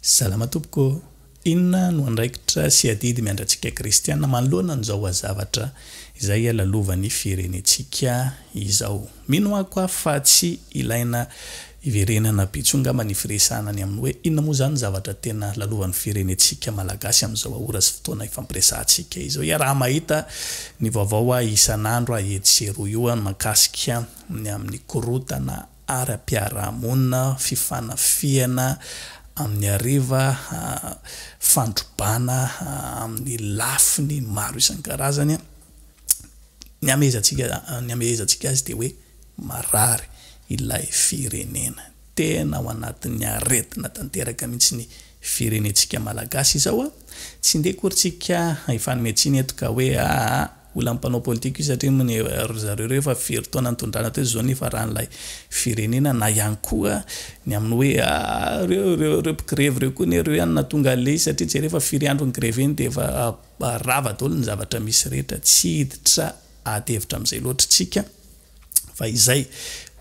Salama tompoko ô! Inona no andraikitra sy adidy miandry antsika kristiana manoloana an'izao zavatra izay lalovan'ny firenentsika izao? Mino ako aho fa tsy ilaina hiverenana be intsony angamba ny firesahana ny amin'ny hoe inona moa izany ny zavatra tena lalovan'ny firenentsika malagasy amin'izao ora sy fotoana ifampiresahantsika izao. Iaraha-mahita ny vaovao isan'andro etsy sy eroa io mahakasika ny amin'ny korontana ara-piarahamonina, fifanafihana amin'ny hariva, fandrobana amin'ny lafiny maro isan-karazany. Ny hamehezantsika ny hamehezantsika azy dia hoe marary ilay firenena. Tena ao anatin'ny aretina tanteraka mihitsy ny firenentsika malagasy izao. Tsy ndeha akory tsika hifanome tsiny eto ka hoe aa. Olona mpanao politika io satria moa ry zareo ireo efa firy taona nitondrana teo izao nefa rahan'ilay firenena na ihany koa ny amin'ny hoe ah ireo ireo ireo mpigrevy ireo koa anie ireo ihany nahatonga an'ilay izy satria jereo efa firy andro nigreveny dia efa rava daholo ny zavatra misy rehetra. Tsy hiditra ady hevitra amin'izay loatra isika fa izay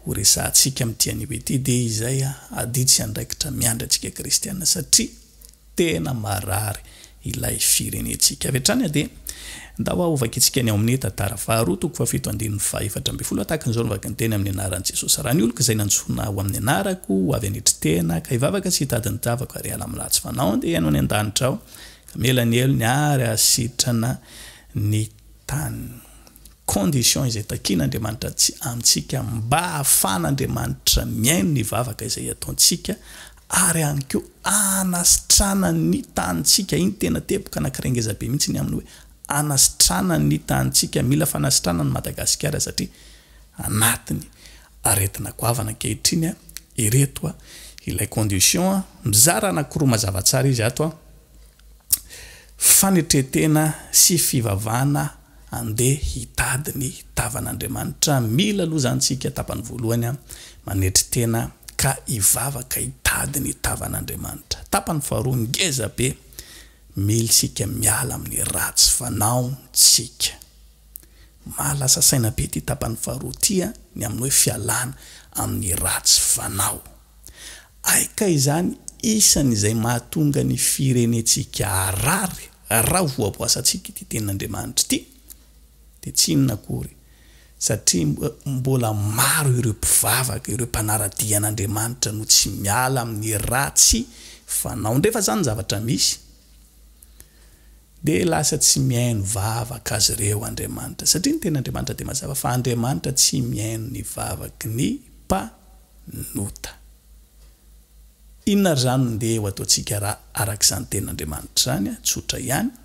ho resahantsika amin'ity anio ity dia izay adidy sy andraikitra miandry antsika kristiana satria Tena marary ilay firenentsika. Avy hatrany dia ndao aho hovakintsika ny ao amin'ny Tantara faharoa toko fahafito andininy faha-14 tahaka an'izao no vaky ny teny amin'ny anaran'i Jesosy. Raha ny oloko izay nantsoina ho amin'ny anarako ho avy hanetry tena ka hivavaka sy hitady ny tavako ary hiala amin'ny ratsy fanao dia hihaino any an-danitra aho ka hamela ny helony ary hahasitrana ny taniny. Condition izay takian'Andriamanitra amintsika mba hahafahan'Andriamanitra mihaino ny vavaka izay ataontsika ary ihany koa hanasitranany ny tanintsika, iny tena teboka anankiray ngeza be mihitsy ny amin'ny hoe hanasitranany ny tanintsika, mila fanasitranana ny Madagasikara satria anatiny aretina goavana ankehitriny, ireto ilay condition, mizara anankiroa mazava tsara izy ato, fanetren-tena sy fivavahana Andeha hitady ny tavan'Andriamanitra. Mila aloha izany tsika tapany voalohany manetry tena ka hivavaka hitady ny tavan'Andriamanitra. Tapany faharoa ngeza be, mila isika miala amin'ny ratsy fanaontsika. Mahalasa saina be ity tapany faharoa ity ny amin'ny hoe fialana amin'ny ratsy fanao. Hay ka izany isany izay mahatonga ny firenentsika harary raha voaboasantsika ity tenin'Andriamanitra ity dia tsy inona akory satria mbola maro ireo mpivavaka, ireo mpanara-dia an'Andriamanitra no tsy miala amin'ny ratsy fanaony. Rehefa izany ny zavatra misy dia lasa tsy mihaino vavaka azy ireo Andriamanitra satria ny tenin'Andriamanitra dia mazava fa Andriamanitra tsy mihaino ny vavaky ny mpa nota. Inona ary izany no ndeha ho ataontsika raha araka izany tenin'Andriamanitra izany? Tsotra ihany.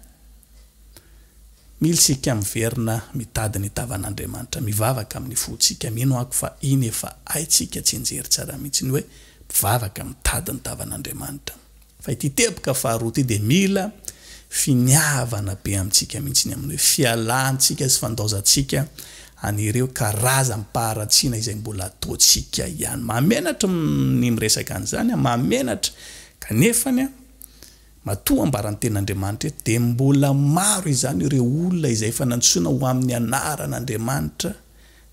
Mila isika miverina mitady ny tavan'Andriamanitra, mivavaka amin'ny fontsika. Mino aho fa iny efa haintsika tsianjery tsara mihitsy ny hoe mivavaka mitady ny tavan'Andriamanitra. Fa ity teboka faharoa ity dia mila finiavana be amintsika mihitsy ny amin'ny hoe fialantsika sy fandaozantsika an'ireo karazam-paharatsiana izay mbola ataontsika ihany. Mahamenatra ny miresaka an'izany, mahamenatra, kanefany matoa ambaran'ny tenin'Andriamanitra eto dia mbola maro izany ireo olona izay efa nantsoina ho amin'ny anaran'Andriamanitra,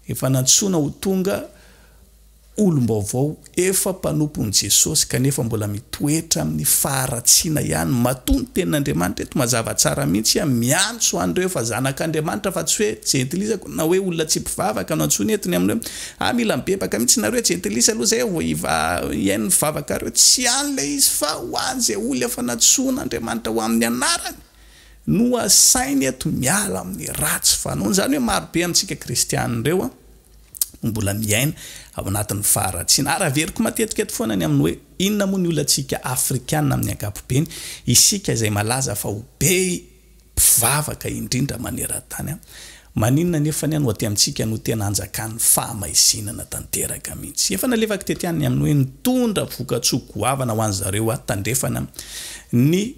efa nantsoina ho tonga olom-baovao efa mpanompon'i Jesosy kanefa mbola mitoetra amin'ny faharatsiana ihany, matoa ny tenin'Andriamanitra eto mazava tsara mihitsy a, miantso an'ireo efa zanak'Andriamanitra fa tsy hoe jentilisa na hoe olona tsy mpivavaka no antsoiny eto ny amin'ny hoe ah mila mibebaka mihitsy nareo jentilisa aloha zay vao hihaino ny vavakareo, tsy any ilay izy fa ho an'izay olona efa nantsoin'Andriamanitra ho amin'ny anarany no asainy eto miala amin'ny ratsy fanaony, izany hoe marobe amintsika kristiana ireo a. no mbola miaina ao anatin'ny faharatsiana. Ary averiko matetika eto foana ny amin'ny hoe inona moa ny olantsika Afrikana amin'ny ankapobeny, isika izay malaza fa ho be mpivavaka indrindra maneran-tany. Maninona anefa ny no aty amintsika no tena anjakan'ny fahamaizinana tanteraka mihitsy. Efa nalefako teto ihany ny amin'ny hoe nitondra vokatsoa goavana ho an'zareo tandrefana ny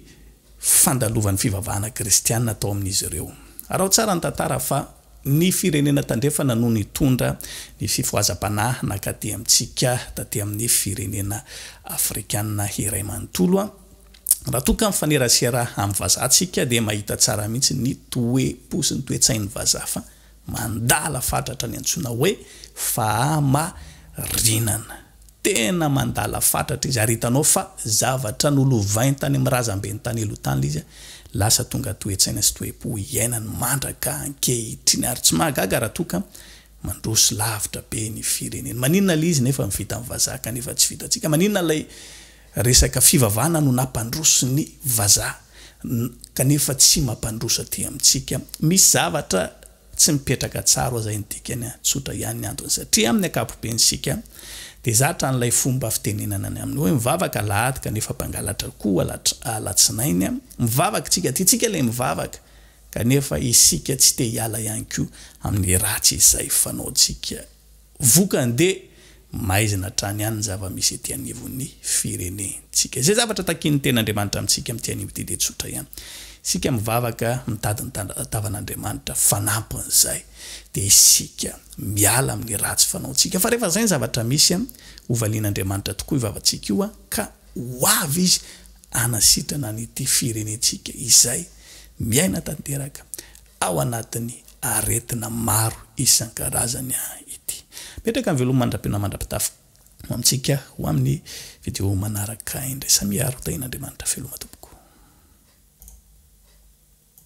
fandalovan'ny fivavahana kristiana tao amin'izy ireo. Araho tsara ny tantara fa ny firenena tandrefana no nitondra ny fifohazam-panahy nankaty amintsika taty amin'ny firenena afrikana iray manontolo. Raha toa ka mifanerasera amin'ny vazaha tsika dia mahita tsara mihitsy ny toe-po sy ny toe-tsain'ny vazaha fa mandala fatratra ny antsoina hoe fahamarinana. Tena mandala fatratra izy ary hitanao fa zavatra nolovainy tany amin'ny razambeny tany aloha tany ilay izy lasa tonga toe-tsaina sy toe-po iainany mandraka ankehitriny ary tsy mahagaga raha toa ka mandroso lavitra be ny firenena. Maninona ilay izy nefa vitan'ny vazaha kanefa tsy vitantsika? Maninona ilay resaka fivavahana no nampandroso ny vazaha kanefa tsy mampandroso aty amintsika? Misy zavatra Tsy mipetraka tsara ao zay ny dikany a, tsotra ihany ny antony satria amin'ny ankapobeny isika dia zatra an'ilay fomba fitenenana ny amin'ny hoe mivavaka alahady kanefa mpangalatra koa alatsinainy a, mivavaka tsika, tiantsika ilay mivavaka kanefa isika tsy te hiala ihany koa amin'ny ratsy izay fanaontsika. Vokany dia maizina hatrany ihany ny zava-misy ety anivon'ny firenentsika. Izay zavatra takian'ny Tenin'Andriamanitra amintsika amin'ity anio ity dia tsotra ihany. Isika mivavaka mitady ny tavan'Andriamanitra, fanampin'izay dia isika miala amin'ny ratsy fanaontsika. Fa rehefa izay ny zavatra misy, hovalian'Andriamanitra tokoa io vavantsika io ka ho avy Izy hanasitrana an'ity firenentsika izay miaina tanteraka ao anatin'ny aretina maro isan-karazany ity. Mipetraka ny veloma mandra-peo mandra-pitafy ho amintsika ho amin'ny video manaraka indray. Samia ary ho tahian'Andriamanitra. Veloma tompoko.